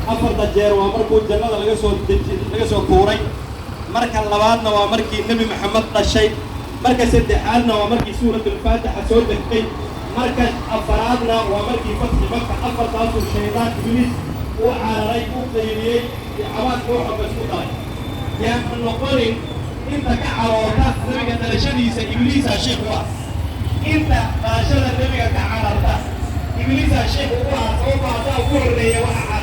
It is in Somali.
Afarta jeer waa markuu jannada laga soo deji, laga soo tuuray. Marka labaadna waa markii Nebi Maxamed dhashay. Marka saddexaadna waa markii Suuratulfaatixa soo degtay. Marka afaraadna waa markii Fatxi Maka. Afartaasuu shaydaan Ibliis uu cararay, uu qayliyey iyo cabaadka waxaba isku daray. Yaana noqonin inta ka caroota nebiga dhalashadiisa Ibliisaa sheikh u ah. Inta dhalashada nebiga ka cararta Ibliisaa sheikh ugu ah, sababtoo asaa ugu horreeya waxa.